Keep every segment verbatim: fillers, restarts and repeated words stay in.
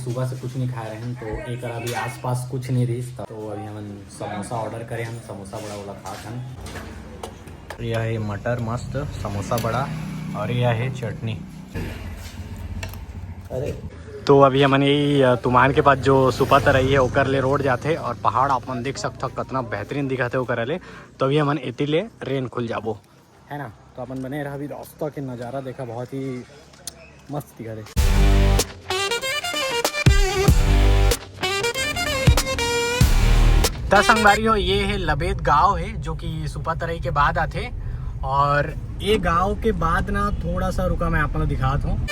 सुबह से कुछ नहीं खाए रहेन, तो एकर अभी आसपास कुछ नहीं रहिस, तो अभी हमन समोसा ऑर्डर करे हन, समोसा बड़ा वाला खात हन। यह है मटर मस्त, समोसा बड़ा, और यह है चटनी। अरे, तो अभी हमन यही, अ, तुमान के पास जो सुपा तरई है, ओकर ले रोड जाथे, और पहाड़ आप मन देख सकथव, कितना बेहतरीन दिखत है ओकर ले। तो अभी हमन एती ले रेनखोल जाबो, है ना? तो अपन बने रहा, अभी रास्ता के नज़ारा देखा, बहुत ही मस्त दिखत है। त संगवारी हो, ये है लबेद गांव है, जो कि सुपा तरई के बाद आथे, और ये गांव के बाद ना, थोड़ा सा रुका, मैं आप लोग दिखात हूँ।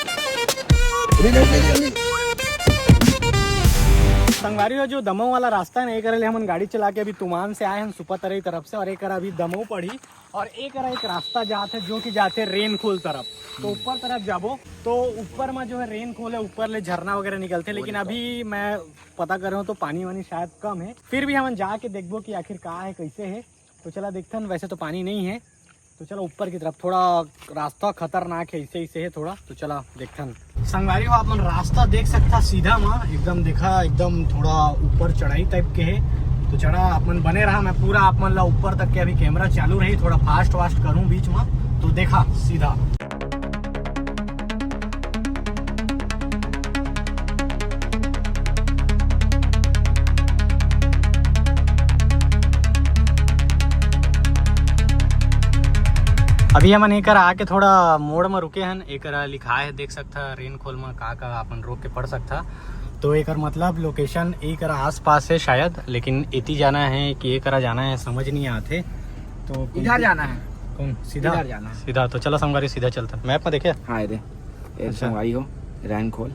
संगवारी हो, जो दमऊ वाला रास्ता है ना, एकर ले हमन गाड़ी चला के अभी तुमान से आए हैं सुपा तरई तरफ से, और एकर अभी दमऊ पड़ी, और एकर एक रास्ता जात है जो कि जाते रेनखोल तरफ। तो ऊपर तरफ जाबो, तो ऊपर में जो है रेनखोल है, ऊपर ले झरना वगैरह निकलते, लेकिन अभी मैं पता कर रहा हूँ तो पानी वानी शायद कम है, फिर भी हमन जाके देखबो कि आखिर का है, कैसे है। तो चला देखथन, वैसे तो पानी नहीं है, तो चला ऊपर की तरफ। थोड़ा रास्ता खतरनाक है, ऐसे ऐसे है थोड़ा, तो चला देखथन। संगवारी हो, आप मन रास्ता देख सकथा सीधा मा, एकदम देखा, एकदम थोड़ा ऊपर चढ़ाई टाइप के है। तो चढ़ा, आप मन बने रहा, मैं पूरा आप मन ला ऊपर तक के अभी कैमरा चालू रही, थोड़ा फास्ट वास्ट करूँ बीच में, तो देखा सीधा। अभी हमन एकर आके थोड़ा मोड़ में रुके हन, एकर लिखाए है, देख सकथा रेनखोल में का का अपन रोक के पढ़ सकथा। तो एकर मतलब लोकेशन एकर आसपास है शायद, लेकिन एती जाना है कि एकरा जाना है, समझ नहीं आते। तो इधर जाना है। कौन सीधा? इधर जाना है। सीधा। तो चला संगवारी, सीधा चलता, मैप में देखे। हाँ, ये दे, ये अच्छा। संगवारी हो, रेनखोल।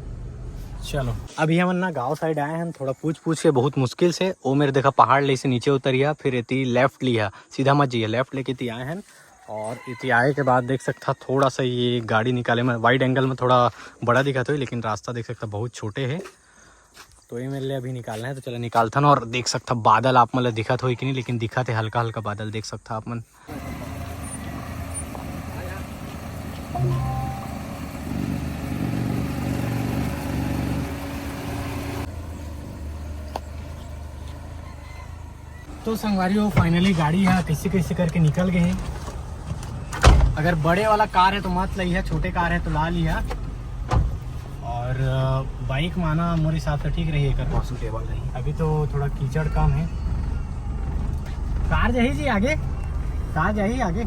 चलो, अभी हमन ना गांव साइड आए हैं, थोड़ा पूछ पूछ के बहुत मुश्किल से ओ मेर देखा पहाड़ ले से नीचे उतरिया, फिर एती लेफ्ट लिया, सीधा मत जाइए, लेफ्ट लेके एती आए हैं। और एती आए के बाद देख सकथा थोड़ा सा ये गाड़ी निकाले में वाइड एंगल में थोड़ा बड़ा दिखत होही, लेकिन रास्ता देख सकथा बहुत छोटे है। तो ये मेरे लिए अभी निकालना है, तो चला निकालथन। और देख सकथा बादल आप मन ला दिखत होही कि नहीं, लेकिन दिखत है हल्का हल्का बादल, देख सकथा आप मन। तो संगवारी हो, फाइनली गाड़ी यहाँ कैसे कैसे करके निकल गए हैं। अगर बड़े वाला कार है तो मत लिया, छोटे कार है तो ला लिया। और अ, बाइक में आना मोर हिसाब से ठीक रही है कर। बहुत सूटेबल रही। अभी तो थोड़ा कीचड़ कम है। कार जाही जी आगे, कार जाही आगे।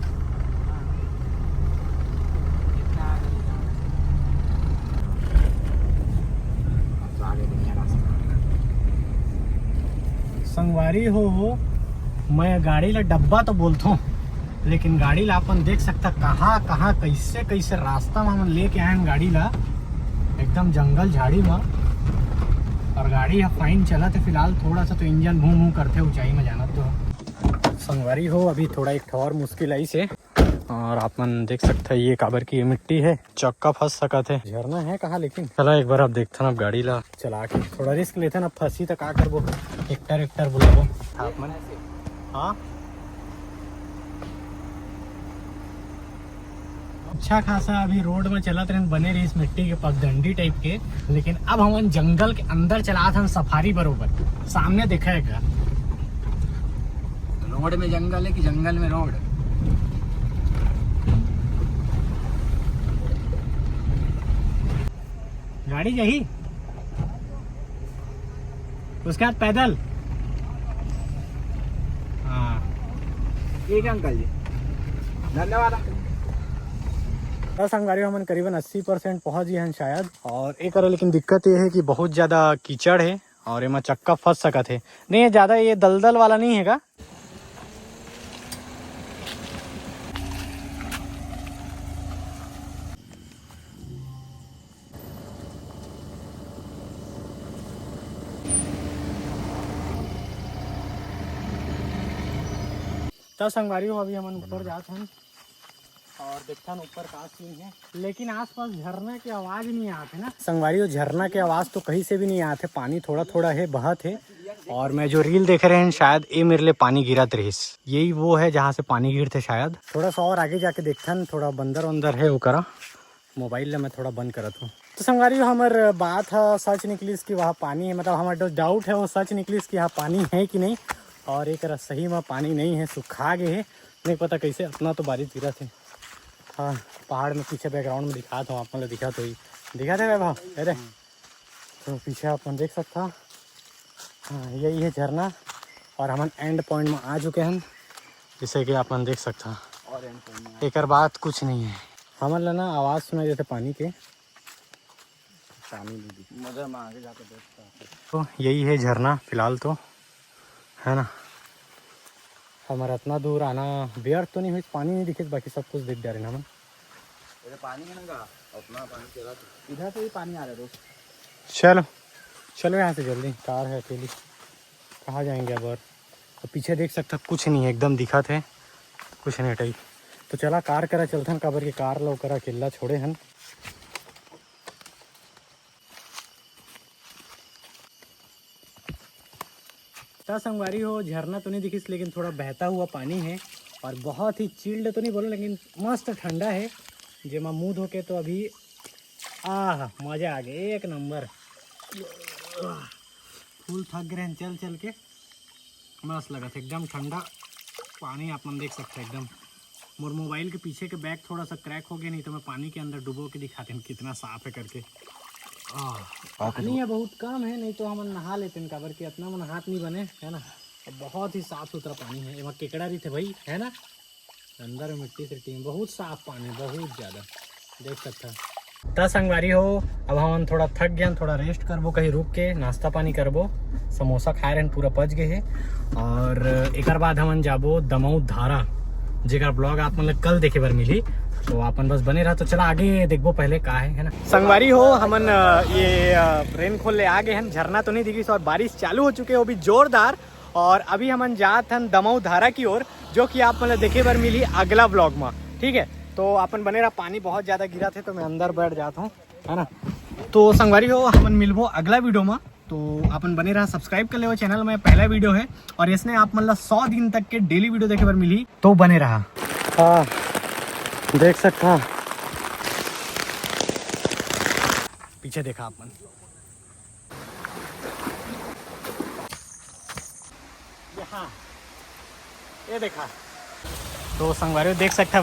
संगवारी हो, मैं गाड़ी ला डब्बा तो बोलथों, लेकिन गाड़ी ला अपन देख सकथा कहाँ कहाँ कैसे कैसे रास्ता में हमन लेके आए हैं गाड़ी ला, एकदम जंगल झाड़ी में। और गाड़ी ह फाइन चलत है फिलहाल, थोड़ा सा तो इंजन भूं भूं करथे ऊंचाई में जाना तो। संगवारी हो, अभी थोड़ा एक ठो और मुश्किल आइस हे। और आप मन देख सकथा ये काबर की ये मिट्टी है, चक्का फंस सकत है। झरना है कहाँ लेकिन? चला एक बार आप देखथन अब गाड़ी ला चला के, थोड़ा रिस्क लेथन। अब फंसी तो का करबो, ट्रैक्टर एक्टर बुलाबो आप मन। हाँ, अच्छा खासा अभी रोड में चलत रहन, बने रहिस मिट्टी के पगडंडी टाइप के, लेकिन अब हमन जंगल के अंदर चलात हन सफारी बरोबर। सामने देखा है घर, रोड में जंगल है कि जंगल में रोड? गाड़ी जाही, उसके बाद पैदल। हाँ, ठीक है अंकल जी, धन्यवाद। तो संगवारी, हमन करीबन अस्सी परसेंट पहुंच गए हैं शायद। और एक लेकिन दिक्कत ये है कि बहुत ज़्यादा कीचड़ है और एमा चक्का फंस सकत है। नहीं, ये ज़्यादा ये दलदल वाला नहीं है का? तो संगवारी हो, अभी हमन ऊपर जात हन और देखथन ऊपर का सीन है, लेकिन आसपास झरना की आवाज नहीं आत है ना संगवारी हो। झरना की आवाज तो कहीं से भी नहीं आत है, पानी थोड़ा थोड़ा है, बहत है। और मैं जो रील देख रहे हैं, शायद ये मेरे लिए पानी गिरत रहिस, यही वो है जहाँ से पानी गिरथे शायद। थोड़ा सा और आगे जाके देखथन, थोड़ा बंदर वंदर है ओकरा। मोबाइल ला मैं थोड़ा बंद करत हूँ। तो संगवारी हो, हमर बात ह सच निकलिस कि वहाँ पानी है, मतलब हमर जो डाउट है वो सच निकलिस कि यहाँ पानी है कि नहीं। और एक सही में पानी नहीं है, सुखा गए है, नहीं पता कैसे इतना तो बारिश गिरा थे। हाँ, पहाड़ में पीछे बैकग्राउंड में दिखात हूँ, आप मन ल दिखात होही, दिखात है भाई, अरे तो पीछे आप मन देख सकता। हाँ, यही है झरना और हमन एंड पॉइंट में आ चुके हैं, जैसे कि आप मन देख सकता। और एंड पॉइंट में एकर बाद कुछ नहीं है। हमन ला ना आवाज़ सुनाई देते पानी के। पानी भी दिख मजा में आगे जाके देखता। तो यही है झरना फिलहाल तो, है ना। हमर इतना दूर आना व्यर्थ तो नहीं हुई, पानी नहीं दिखे, बाकी सब कुछ देख डारे हमन। अरे पानी है ना का? अपना पानी चला तो। इधर से ही पानी आ रहा है दोस्त। चलो, चलो यहाँ से जल्दी, कार है अकेली, कहाँ जाएंगे अब? और तो पीछे देख सकता, कुछ नहीं है, एकदम दिखत है, कुछ नहीं टाइप। तो चला कार करा चलथन, काबर के कार ला ओकरा अकेला छोड़े हन। त संगवारी हो, झरना तो नहीं दिखिस, लेकिन थोड़ा बहता हुआ पानी है और बहुत ही चिल्ड तो नहीं बोलो, लेकिन मस्त ठंडा है। जेमा मुंह धो के तो अभी आह, मजा आ गया, एक नंबर। फुल थक गए हैं चल चल के, मस्त लगत है, एकदम ठंडा पानी आप मन देख सकते हैं एकदम। मोर मोबाइल के पीछे के बैक थोड़ा सा क्रैक हो गया, नहीं तो मैं पानी के अंदर डुबो के दिखाते हैं कितना साफ है करके। आह, पानी है बहुत कम है, नहीं तो हमन नहा लेते हैं, काबर कि इतना मन हाथ नहीं बने है ना। अब बहुत ही साफ सुथरा पानी है, एमा केकड़ा रहिथे भाई, है ना। अंदर में मिट्टी से टीम, बहुत साफ पानी, बहुत ज़्यादा देख सकता। त संगवारी हो, अब हमन थोड़ा थक गए, थोड़ा रेस्ट करबो, कहीं रुक के नाश्ता पानी करबो। समोसा खाए रहन, पूरा पच गए है। और एकर बाद हमन जाबो दमऊ धारा, जेकर ब्लॉग आप मन ल कल देखे बर मिली। तो आपन बस बने रहा। तो चला आगे देखबो पहले का है, है ना। संगवारी हो, हमन अ, ये रेन खोल ले आ गए हैं, झरना तो नहीं दिखिस और बारिश चालू हो चुके है, वो भी जोरदार। और अभी हमन जात हन दमऊ धारा की ओर, जो कि आप मन ल देखे बर मिली अगला ब्लॉग में, ठीक है। तो अपन बने रहा, पानी बहुत ज़्यादा गिरा थे तो मैं अंदर बैठ जाता हूँ, है ना। तो संगवारी हो, हमन मिलबो अगला वीडियो में। तो अपन बने रहा, सब्सक्राइब कर लेवो चैनल में, पहला वीडियो है। और इसने आप मन ला सौ दिन तक के डेली वीडियो देखे बर मिली, तो बने रहा। हाँ, देख सकता पीछे देखा आप मन। ये हाँ, ये देखा। तो संगवारी देख सकता